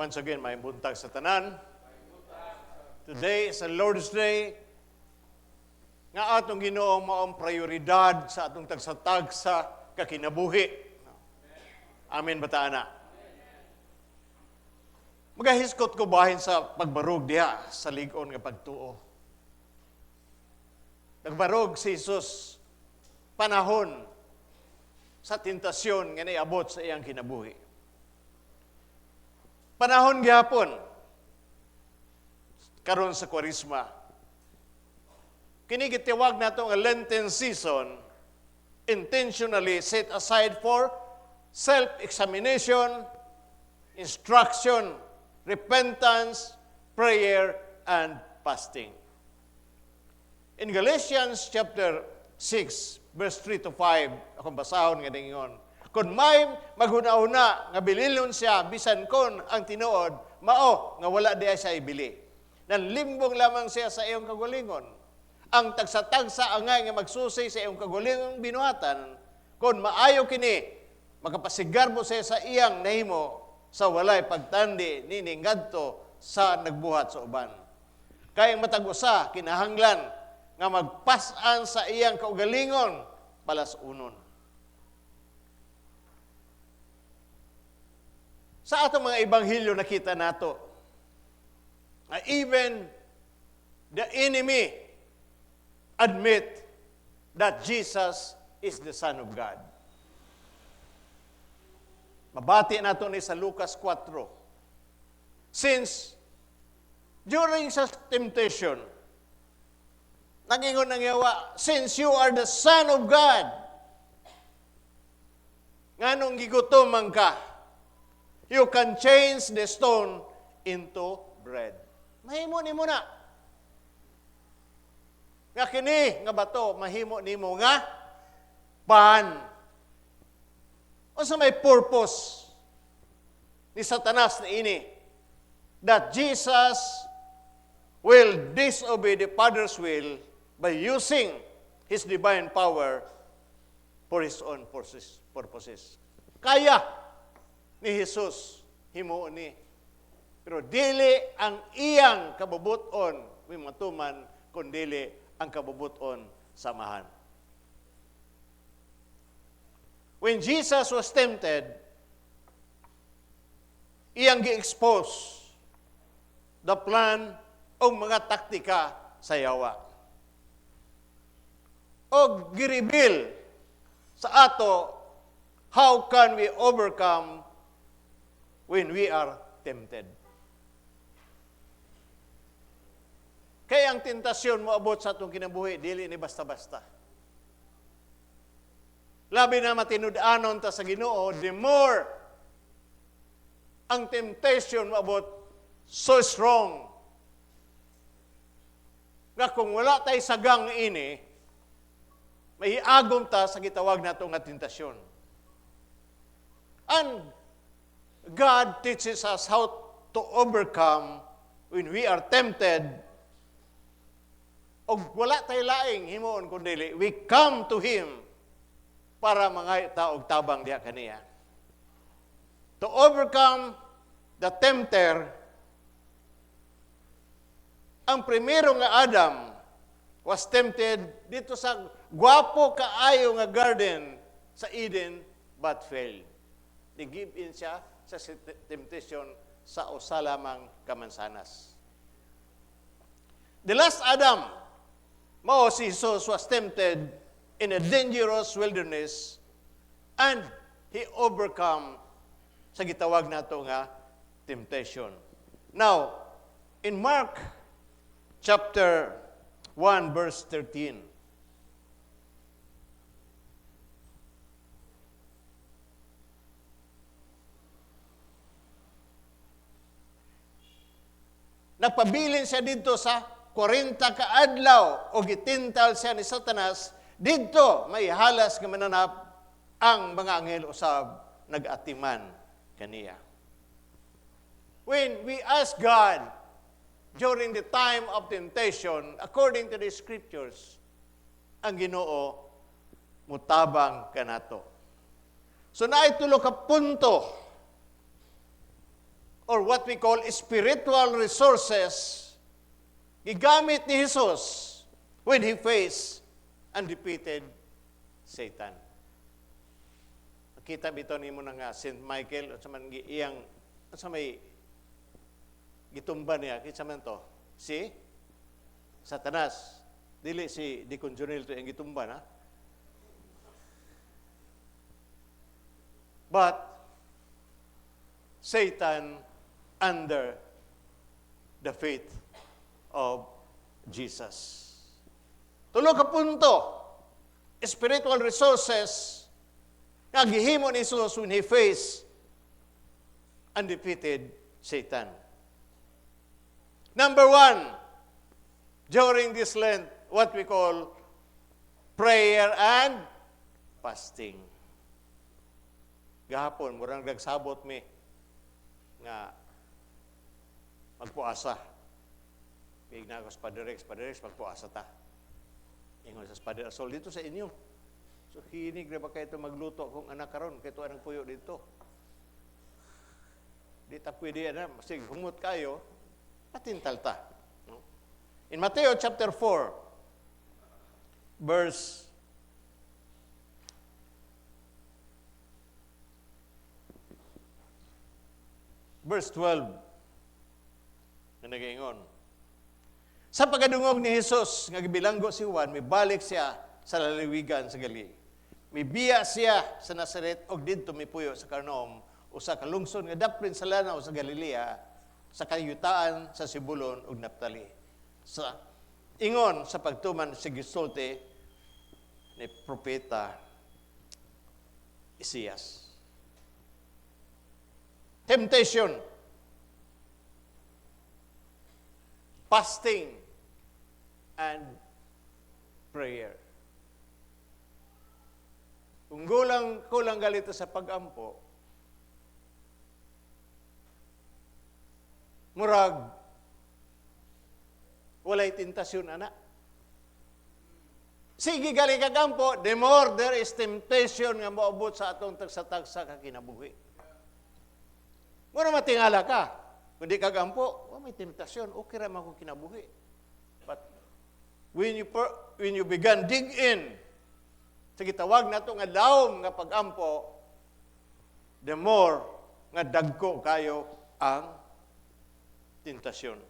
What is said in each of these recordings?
Once again, maayong buntag sa tanan. Today is a Lord's Day. Nga atong Ginoo maong prioridad sa atong tagsa-tagsa kakinabuhi. Amen ba ta ana? Magahiskot ko bahin sa pagbarog diha sa lig-on nga pagtuo. Nagbarog si Jesus panahon sa tentasyon nga niabot sa iyang kinabuhi. Panahon gihapon karon sa Kwaresma. Kini gitawag nato nga Lenten season, intentionally set aside for self-examination, instruction, repentance, prayer, and fasting. In Galatians chapter 6, verse 3 to 5, akong basahon nga ningon, "Kung may maghuna-huna nga bililon siya, bisan kon ang tinuod, mao nga wala diay siya ibili. Nanlimbong lamang siya sa iyong kagalingon. Ang tagsa-tagsa angay nga magsusi sa iyong kagalingong binuhatan, kung maayo kini, makapasigarbo siya sa iyang nahimo sa walay pagtandi nini ngadto sa nagbuhat sa uban. Kay ang matag usa kinahanglan nga magpas-an sa iyang kaugalingon palas-unon." Sa atong mga ebanghelyo, nakita nato na even the enemy admit that Jesus is the Son of God. Mabati nato ni sa Lucas 4. Since during sa temptation, nangingon ang yawa, "Since you are the Son of God, nganong gigutom man ka, you can change the stone into bread. Mahimo nimo na. Nga kini nga bato mahimo nimo nga pan." Unsa may purpose ni Satanas na ini? That Jesus will disobey the Father's will by using his divine power for his own purposes. Kaya ni Jesus himuon ni. Pero dili ang iyang kabubuton may matuman, kun dili ang kabubuton sa Amahan. When Jesus was tempted, iyang gi-expose the plan o mga taktika sa yawa. O gi-reveal sa ato how can we overcome when we are tempted. Kaya ang tentasyon moabot sa atong kinabuhi, dili ni basta-basta. Labi na matinud-anon ta sa Ginoo, the more ang temptation moabot so strong. Nga kung wala tay sagang ini, may agom ta sa gitawag nato nga tentasyon. And God teaches us how to overcome when we are tempted. Og wala tay laing himuon kundi we come to Him para mangayo ta og tabang diha kaniya. To overcome the tempter, ang primero nga Adam was tempted dito sa gwapo kaayo nga garden sa Eden but failed. Ni-give in siya sa temptation sa usa lamang ka mansanas. The last Adam, mao si Jesus, was tempted in a dangerous wilderness and he overcome sa gitawag nato nga temptation. Now, in Mark chapter 1 verse 13, nagpabilin siya dito sa 40 ka adlaw o gitintal siya ni Satanas didto may halas nga mananap, ang mga anghel usab nag-atiman kaniya. When we ask God during the time of temptation, according to the scriptures, ang Ginoo mutabang kanato. So naay tulo ka punto or what we call spiritual resources gigamit ni Jesus when He faced and defeated Satan. Makita bitaw nimo na nga Saint Michael, unsa man iyang, unsa may gitumba niya, kinsa man to? Si Satanas. Dili si Deacon Junel to iyang gitumba na. But Satan under the feet of Jesus. Tulo ka punto, spiritual resources nga gihimo ni Jesus when He faced and defeated Satan. Number one, during this Lent, what we call prayer and fasting. Gahapon, murang nagsabot mi nga magpuasa. Miingna ko sa Padre Rex, "Padre Rex, magpuasa ta." Ingon sa Padre Asol, "Dito sa inyo." So, hinig na ba kayo ito magluto kung anak karon kay ito anang puyo dito. Di ta pwede na, sige, humot kayo, patintal ta. No? In Mateo chapter 4, verse 12, na nagaingon, "Sa pagkadungog ni Jesus nga gibilanggo si Juan, mibalik siya sa lalawigan sa Galilea. Mibiya siya sa Nazaret og didto mipuyo sa Capernaum, usa ka lungsod nga daplin sa lanaw sa Galilea, sa kayutaan sa Zebulun ug Naphtali. Sa ingon sa pagtuman sa gisulti ni propeta Isaias." Temptation, fasting, and prayer. Kung kulang, kulang galito sa pagampo, murag, walay tentasyon, ana. Sige gali kag ampo, the more there is temptation nga moabot sa atong tagsa-tagsa ka kinabuhi. Muna matingala ka. Kung di ka gampo, wa may temptasyon, okay ra man akong kinabuhi. But when you began dig in, sa gitawag nato nga lawom nga pagampo, the more nga dagko kayo ang tentasyon.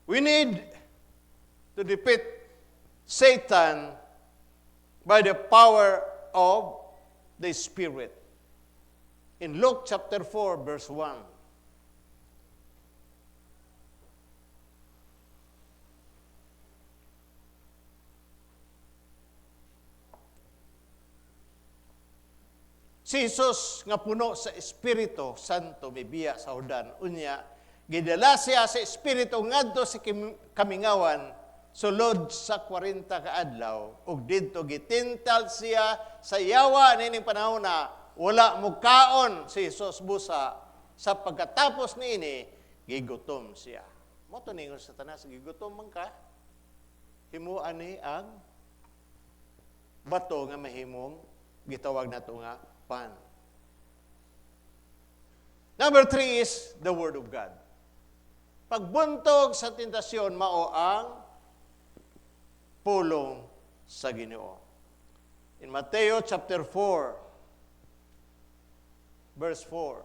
We need to defeat Satan by the power of the Spirit. In Luke chapter 4, verse 1. Si Jesus nga puno sa Espiritu Santo mibiya sa Jordan. Unya, gidala siya sa Espiritu ngadto sa kamingawan sulod sa 40 ka adlaw ug didto gitintal siya sa yawa. Niining panahon na wala mukaon si Jesus busa. Sa pagkatapos niini, gigutom siya. Mao to ningon sa Satanas, "Gigutom man ka, himuan ni ang bato nga mahimong gitawag nato nga pan." Number three is the Word of God. Pagbuntog sa tentasyon, mao ang pulong sa Ginoo. In Mateo chapter 4, verse 4.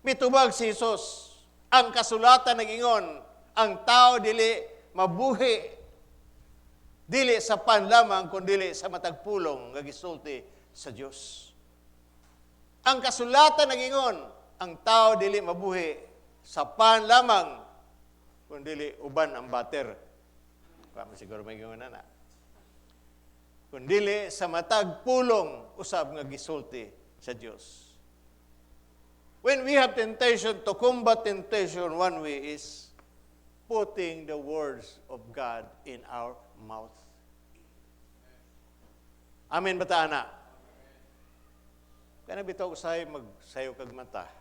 Mitubag si Jesus, "Ang kasulatan nagingon, ang tao dili mabuhi dili sa pan lamang kundi sa matag pulong nga gisulti sa Dios." Ang kasulatan nagingon, ang tao dili mabuhi sa pan lamang kundi uban ang butter. Kamo siguro may gingon na. Kundi sa matag pulong usab nga gisulti sa Dios. When we have temptation, to combat temptation, one way is putting the words of God in our mouth. Amen ba ta ana? Kaya bitaw usahay magsayo kag mata.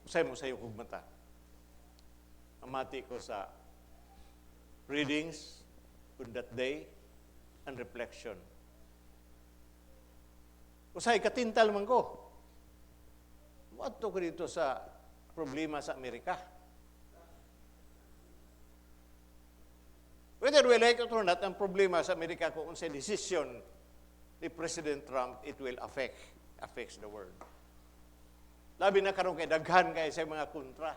Usahay mo sayo kag mata. Amati ko sa readings on that day. and reflection. Usahay katintal man ko. Moadto ko didto sa problema sa Amerika. Whether we like it or not, ang problema sa Amerika, kung unsay decision ni President Trump, it will affects the world. Labi na karon kay daghan kay sa mga kontra.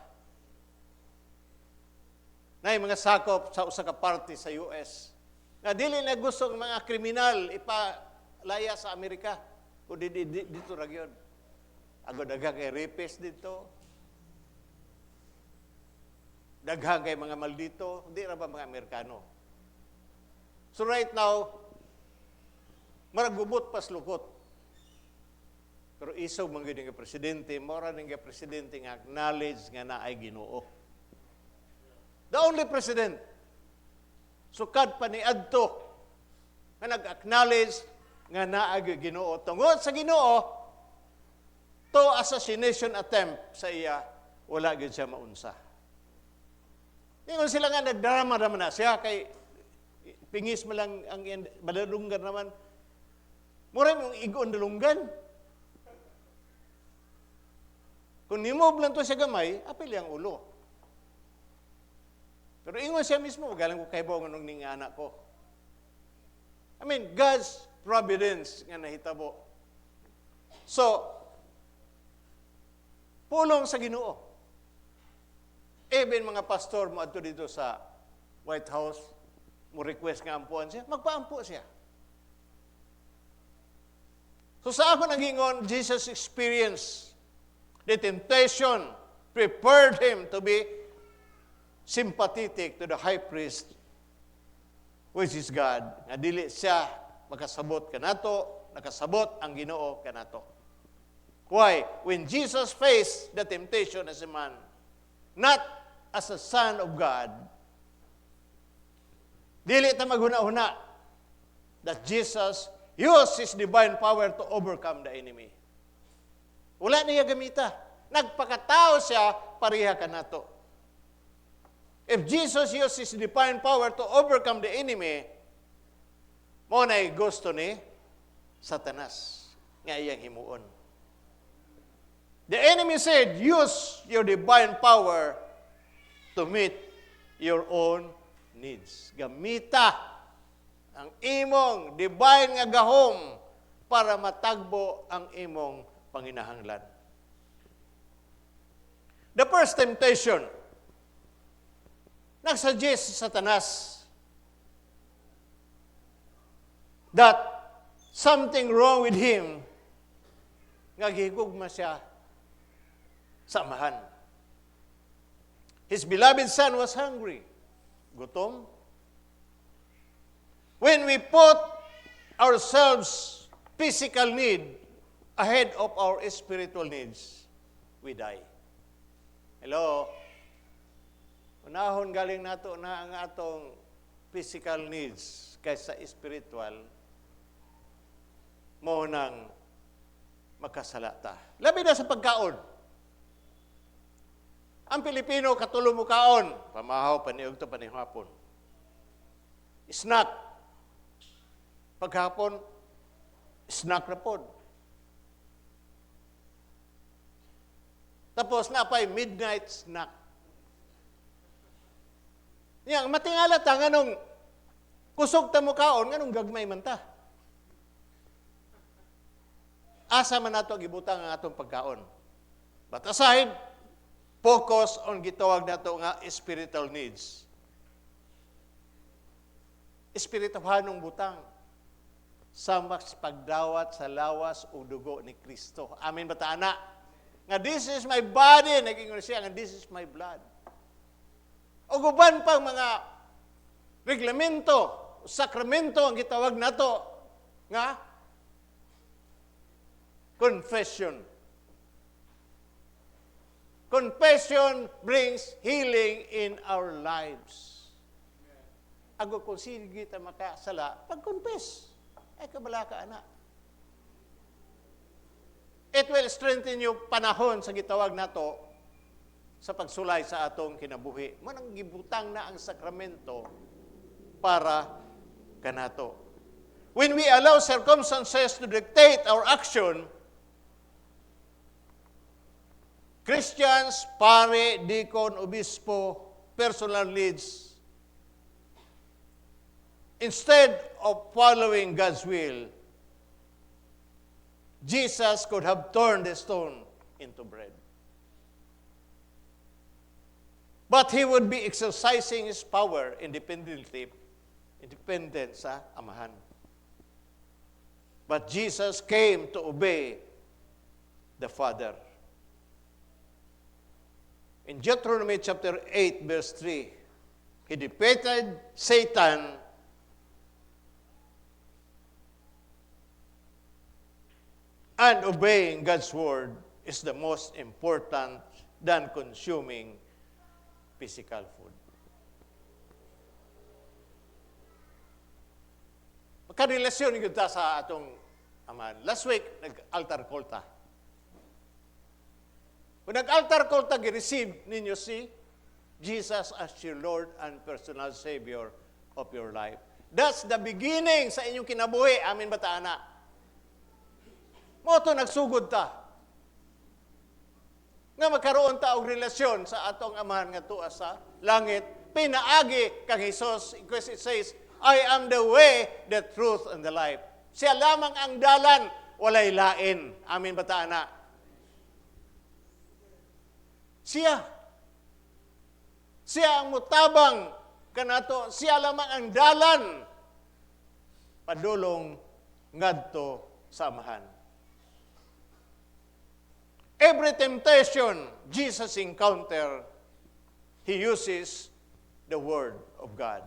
Nay mga sakop sa usa ka party sa US nga dili na gusto ng mga kriminal ipalaya sa Amerika kundi didto ra gyud. Agud daghan kay rapist didto. Daghan kay mga maldito, di ra ba mga Amerikano? So right now, marag gubot paslukot. Pero isog man gyud nga presidente, mora ning presidente nga acknowledge nga naay Ginoo. The only president sukad pa ni adto nga nag-acknowledge nga naa gyud Ginoo. Tungod sa Ginoo, to assassination attempt sa iya, wala gyud siya maunsa. Ingon sila nga nagdrama naman na siya kay pingis man lang ang madalunggan naman. Mura yung igon dalunggan. Kung nimove lang to siya gamay, apil ang ulo. Pero ingon siya mismo, galing ko kay nga nung ning anak ko. I mean, God's providence nga nahitabo. So, pulong sa Ginoo. Even mga pastor mo adto didto sa White House, mo request nga ampuan siya, magpaampo siya. So sa ako nagingon, Jesus experienced the temptation prepared him to be sympathetic to the high priest, which is God. Nga dili siya makasabot kanato, nakasabot ang Ginoo kanato. Why? When Jesus faced the temptation as a man, not as a son of God, dili ta maghuna-huna that Jesus used His divine power to overcome the enemy. Wala niya gamita. Nagpakatao siya, pareha kanato. If Jesus used His divine power to overcome the enemy, mao na'y gusto ni Satanas nga iyang himuon. The enemy said, "Use your divine power to meet your own needs." Gamita ang imong divine nga gahom para matagbo ang imong panginahanglan. The first temptation, nagsuggest si Satanas that something wrong with him nga gihigugma siya sa amahan. His beloved son was hungry. Gutom. When we put ourselves physical need ahead of our spiritual needs, we die. Hello? Unahon galing nato na ang atong physical needs kaysa spiritual, mao nang makasala ta. Labi na sa pagkaon. Ang Pilipino, katulo mo kaon. Pamahaw, paniudto, panihapon. Snack. Paghapon, snack na pod. Tapos napay midnight snack. Yang matingala ta nganong kusog ta mo kaon, nganong gagmay man ta. Asa man nato gibutang ang atong pagkaon? But aside, focus on gitawag nato nga spiritual needs. Espirituhanong butang sama sa pagdawat sa lawas o dugo ni Kristo. Amen ba ta ana? Nga "This is my body," nag-ingon siya nga "This is my blood." O uban pang mga reglamento, sakramento ang gitawag nato nga confession. Confession brings healing in our lives. Ago kung sige ta makasala, pag-confess, ay kabala ka ana. It will strengthen you panahon sa gitawag nato sa pagsulay sa atong kinabuhi. Mao nang gibutang na ang sakramento para kanato. When we allow circumstances to dictate our action, Christians, pare, deacon, obispo, personal needs, instead of following God's will, Jesus could have turned the stone into bread. But he would be exercising his power independently, independent sa Amahan. But Jesus came to obey the Father. In Deuteronomy chapter 8, verse 3, he defeated Satan and obeying God's word is the most important than consuming physical food. Magkarelasyon gyud ta sa atong Amahan. Last week, nag-altar call ta. Kung nag-altar call ta, gi-receive ninyo si Jesus as your Lord and personal Savior of your life. That's the beginning sa inyong kinabuhi. Amin ba ta, ana? Mao to nagsugod ta. Nga magkaroon ta og relasyon sa atong Amahan nga tuwa sa langit. Pinaagi kang Hesus, because it says, "I am the way, the truth, and the life." Siya lamang ang dalan, walay lain. Amin ba ta, ana? Siya. Siya ang mutabang kanato. Siya lamang ang dalan padulong ngadto sa Amahan. Every temptation Jesus encounter, He uses the Word of God.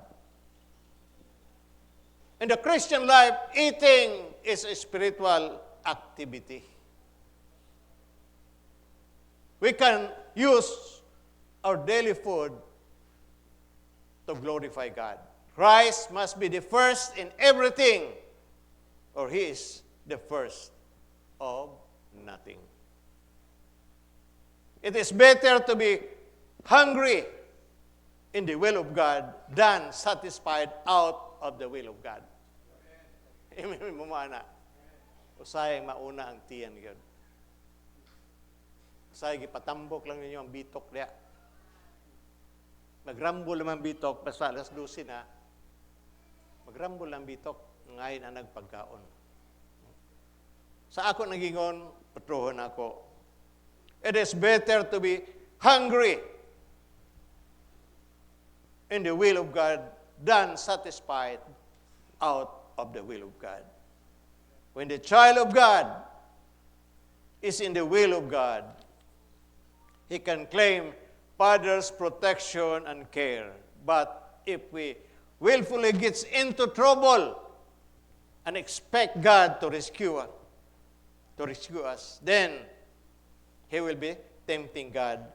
In the Christian life, eating is a spiritual activity. We can use our daily food to glorify God. Christ must be the first in everything, or He is the first of nothing. It is better to be hungry in the will of God than satisfied out of the will of God. Amen mo, ana. Usay mauna ang tiyan gyud. Usay gipatambok lang ninyo ang bitok diya. Magrambol naman bitok, basta alas 12 na. Magrambol lang bitok, ngayon ang nagpagkaon. Sa ako nagingon, patruhon ako. It is better to be hungry in the will of God than satisfied out of the will of God. When the child of God is in the will of God, he can claim Father's protection and care. But if we willfully gets into trouble and expect God to rescue us, then he will be tempting God,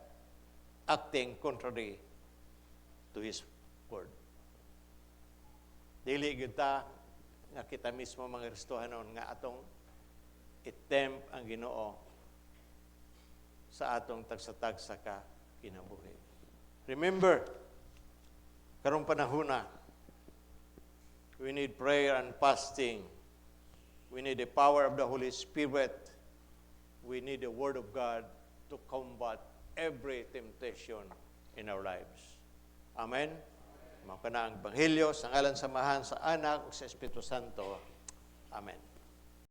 acting contrary to His word. Dili gyud ta nga kita mismo mga Kristohanon nga atong itempt ang Ginoo sa atong tagsa-tagsa ka kinabuhi. Remember, karong panahon na, we need prayer and fasting. We need the power of the Holy Spirit. We need the Word of God to combat every temptation in our lives. Amen? Mao kana ang Ebanghelyo sa ngalan sa Amahan, sa Anak, ug sa Espiritu Santo. Amen.